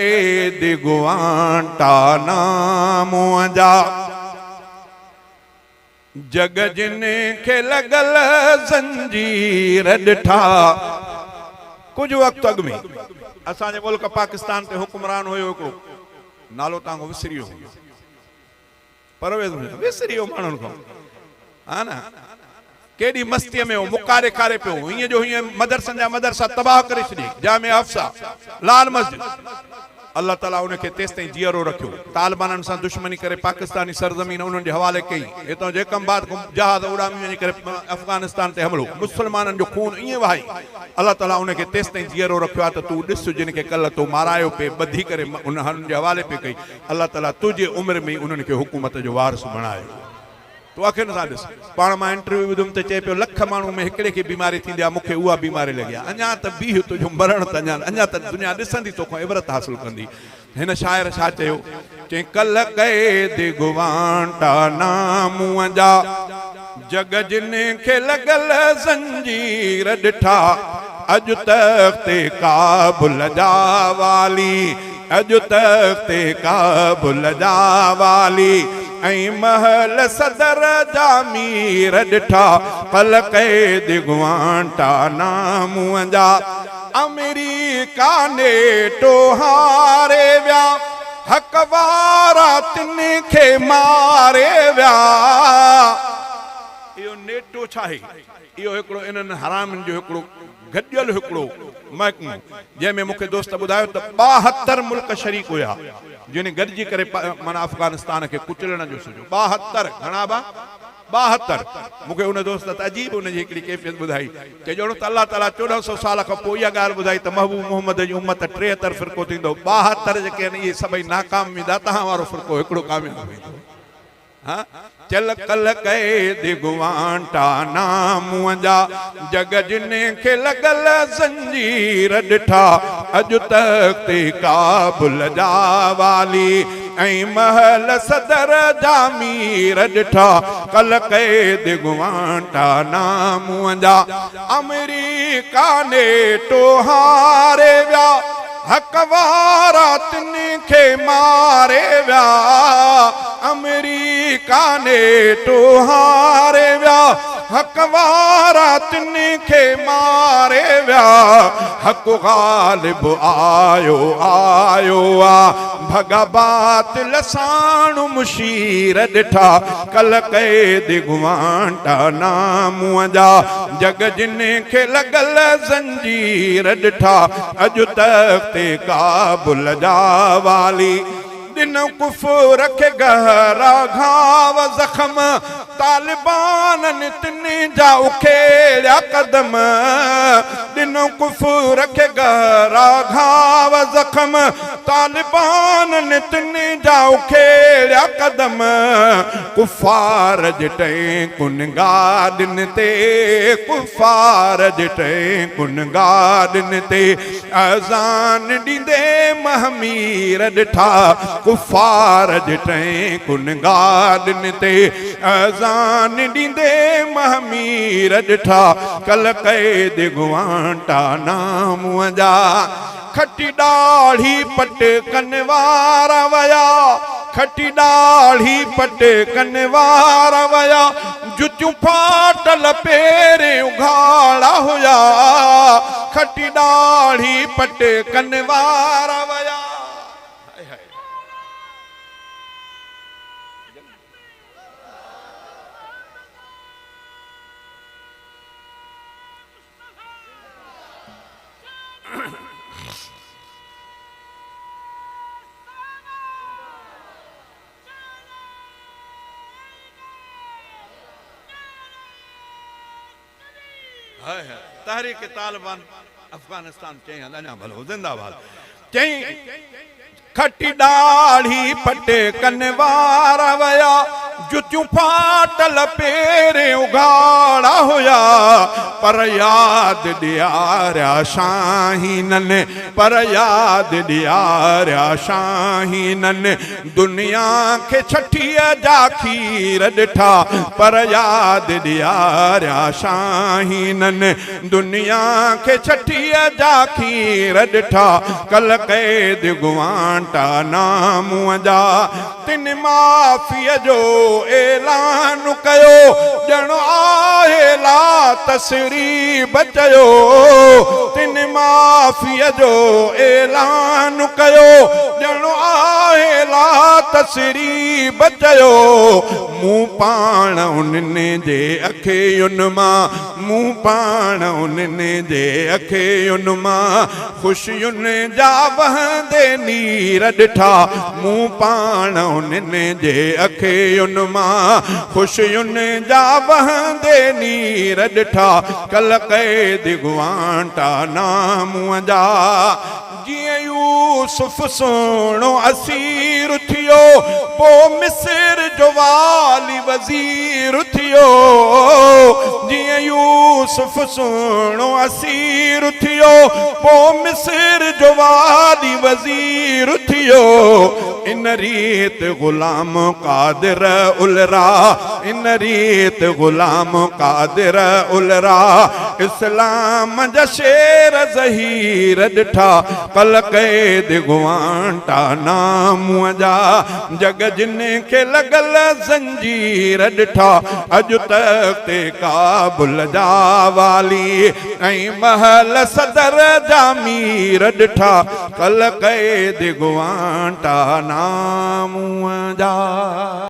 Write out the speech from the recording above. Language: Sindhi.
قيد گوانٽانامو جا. جڳ جن کي لڳل زنجير ڏٺا. ڪجهه وقت اڳ ۾ اسان جي ملڪ پاڪستان تي حڪمران هيو هڪڙو نالو توهان کان وسري ويو هوندو پرويز مشرف وسري ويو ماڻهن کان ها نه ڪيڏي مستيء ۾ هو مڪا ڏيکاري پيو هيئن جو هيئن مدرسن جا مدرسا تباهه ڪري ڇڏيائين جامع حفصه لال مسجد الله تعاليٰ ان کي تيستائين جيئرو رکيو. طالبانن سان دشمني ڪري پاڪستاني سرزمين انهن جي حوالي ڪئي. هتان جيڪب آباد کان جهاز اڏامي وڃي ڪري افغانستان تي حملو، مسلمانن جو خون ائين وهائي. الله تعاليٰ ان کي تيستائين جيئرو رکيو آهي ته تون ڏس جن کي ڪلهه تو مارايو پئي، ٻڌي ڪري انهن جي حوالي پئي ڪئي، الله تعاليٰ تنهنجي عمر ۾ ئي انهن کي حڪومت جو وارث بڻايو. تون اکين سان ڏس. پاڻ مان انٽرويو ٻڌم ته چئي پيو لک ماڻهو ۾ هڪڙي کي بيماري ٿيندي آ مون کي اها بيماري لڳي آ. اڃا ته بيهه تنهنجو مرڻ ته اڃا اڃا ته دنيا ڏسندي توکان عبرت حاصل ڪندي. هن شاعر ڇا چيو؟ چيائين ڪلهه قيد گوانٽانامو جا جڳ جن کي لڳل زنجير ڏٺا اڄ تخت ڪابل جا والي اڄ تخت ڪابل جا والي ۽ محل صدر جا مير ڏٺا پل قيد گوانٽانامو جا آمريڪا نيٽو هاري ويا حق وارا تن کي ماري ويا. اهو نيٽو ڇا آهي؟ اهو هڪڙو انهن حرامين جو هڪڙو گڏيل هڪڙو محڪمو جنهن ۾ مون کي دوست ٻڌايو ته 72 ملڪ شريڪ هيا جن گڏجي ڪري معنيٰ افغانستان کي ڪچلڻ جو سوچيو 72 گهڻا با 72 مون کي ان دوست ته عجيب ان جي هڪڙي ڪيفيت ٻڌائي چي ڄڻو ته الله تعاليٰ 14 سو سال کان پوء اها ڳالهه ٻڌائي ته محبوب محمد جي امت 73 فرقو ٿيندو 72 جيڪي آهن اهي سڀئي ناڪام ويندا تهان وارو فرقو هڪڙو ڪامياب ويندو. ها چل ڪل قيد گوانٽانامو جا جڳ جن کي لڳل زنجير ڏٺا اڄ تخت ڪابل جا والي ۽ محل صدر جا مير ڏٺا ڪل قيد گوانٽانامو جا آمريڪا نيٽو هاري ويا حق وارا تن کي ماري ويا آمريڪا نيٽو هاري ويا حق وارا تن کي ماري ويا حق غالب آيو آيو آ ڀڳا باطل ساڻ مشير ڏٺا ڪل قيد گوانٽانامو جا جڳ جن کي لڳل زنجير ڏٺا اڄ تخت ڪابل جا والي ڏنو ڪفر کي گهرا گهاو زخم طالبانن تن جا اکيڙيا قدم ڏنو ڪفر کي گهرا گهاو زخم طالبانن تن جا اکيڙيا قدم ڪفار جي ٽئنڪن گاڏين تي ڪفار جي ٽئنڪن گاڏين تي اذان ڏيندي مهمير ڏٺا ڪفار جي ٽئنڪن گاڏين تي اذان ڏيندي مهمير ڏٺا ڪل قيد گوانٽانامو جا کٽي ڏاڙهي پٽ ڪن وارا ويا کٽي ڏاڙهي پٽ ڪن وارا ويا جتيون ڦاٽل پيرين اگهاڙا هيا کٽي ڏاڙهي پٽ ڪن وارا ويا. تحريڪ طالبان افغانستان چئين هنڌ اڃا ڀلو زنده باد چئين کٽي ڏاڙهي پٽ ڪن وارا ويا. جتيون ڦاٽل پيرين اگهاڙا هيا، پر ياد ڏياريا شاهينن، پر ياد ڏياريا شاهينن، دنيا کي ڇٺيء جا کير ڏٺا، پر ياد ڏياريا شاهينن، دنيا کي ڇٺيء جا کير ڏٺا، ڪل قيد گوانٽا نامونء جا. تن معافيء جو اعلان ڪيو، ڄڻ آهي لا تثريب چيو. تن معافيء جو اعلان ڪيو، ڄڻ آهي لا تثريب چيو. مون پاڻ انهن جي اکين مان، مون پاڻ انهن جي اکين مان. خوشين جا وهندي نير ڏٺا مون پاڻ انهن جي اکين مان خوشين جا وهندي نير ڏٺا ڪل قيد گوانٽا نامون جا جيئن يوسف سهڻو اسير ٿيو پو مصر جو والي وزير ٿيو جيئن يوسف سهڻو اسير ٿيو، پوء مصر جو والي وزير ٿيو. ان ريت غلام قادر الرا، ان ريت غلام قادر الرا، اسلام جا شير ظهير ڏٺا، ڪل قيد گوانٽا ناموء جا، جڳ جن کي لڳل زنجير ڏٺا، اڄ تخت ڪابل جا والي ۽ محل صدر جا مير ڏٺا، ڪل قيد گوانٽا ناموء جا.